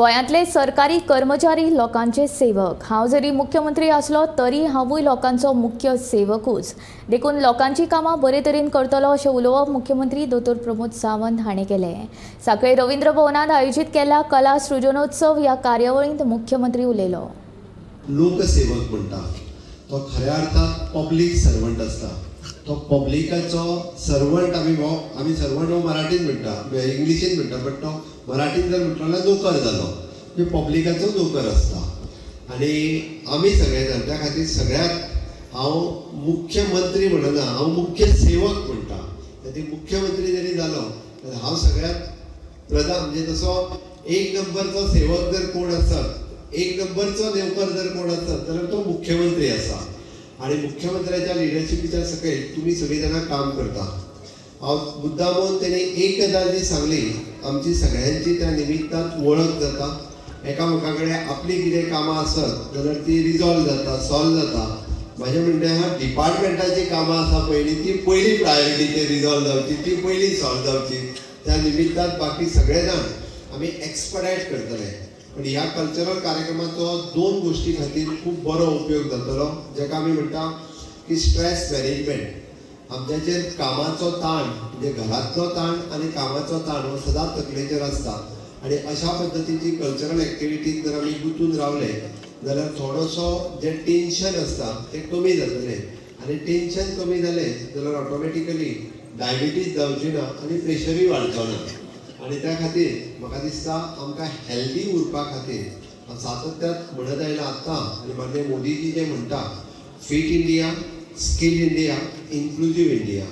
गोंयांतले सरकारी कर्मचारी लोकांचे सेवक। हांव जरी मुख्यमंत्री आसलो तरी हांवूय लोकांचो मुख्य सेवकूच, देखून लोकांची कामां बरे तरेन करतलो अशें उलोवप मुख्यमंत्री दोतोर प्रमोद सावंत हाणें केलें। सांखळे रवींद्र भवनांत आयोजीत केल्ल्या कला सृजनोत्सव ह्या कार्यावळींत मुख्यमंत्री उलयलो। लोकसेवक म्हणटा तो खऱ्या अर्थान पब्लीक सर्वंट आसता। तो पब्लिकाचो सर्वंट आमी सर्वंट हो मराठीन म्हणटा, इंग्लिशीन म्हणटा, बट तो मराठीन जर म्हटलो जाल्यार नोकर जालो, म्हणजे पब्लिकाचो नोकर आसता। आनी आमी सगळे जाण त्या खातीर सगळ्याक हांव मुख्यमंत्री म्हणना, हांव मुख्य सेवक म्हणटा। खातीर मुख्यमंत्री जरी जालो जाल्यार हांव सगळ्यात प्रधान, म्हणजे तसो एक नंबरचो सेवक जर कोण आसत, एक नंबरचो नोकर जर कोण आसत जाल्यार तो मुख्यमंत्री आसा। आनी मुख्यमंत्र्याच्या लिडरशिपीच्या सकयल तुमी सगळीं जाणां काम करता। हांव मुद्दामून तेणी एक गजाल जी सांगली, आमची सगळ्यांची त्या निमित्तान वळख जाता, एकामेका कडेन आपली कितें कामां आसत जाल्यार ती रिजॉल्व जाता, सॉल्व जाता। म्हाजें म्हणणें आहा, डिपार्टमेंटाची कामां आसा पयलीं, ती पयली प्रायोरिटीचेर रिजॉल्व जावची, ती पयली सॉल्व जावची। त्या निमित्तान बाकी सगळे जाण आमी एक्सपडायट करतले। पण ह्या कल्चरल कार्यक्रमाचो दोन गोष्टी खातीर खूब बरो उपयोग जातलो, जाका आमी म्हणटा की स्ट्रेस मॅनेजमेंट। आमच्याचेर कामाचो ताण, म्हणजे घरांतलो ताण आनी कामाचो ताण हो सदांच तकलेचेर आसता आनी अशा पद्दतीची कल्चरल एक्टिविटीज जर आमी गुंतून रावले जाल्यार थोडोसो जें टेंशन आसता तें कमी जातलें आनी टेंशन कमी जालें जाल्यार ऑटोमॅटिकली डायबिटीज जावची ना आनी प्रेशरूय वाडचो ना। आनी त्या खातीर म्हाका दिसता आमकां हेल्दी उरपा खातीर हांव सातत्यात म्हणत आयला आतां, आनी माननीय मोदीजी जे म्हणटा fit India, skill India, inclusive India.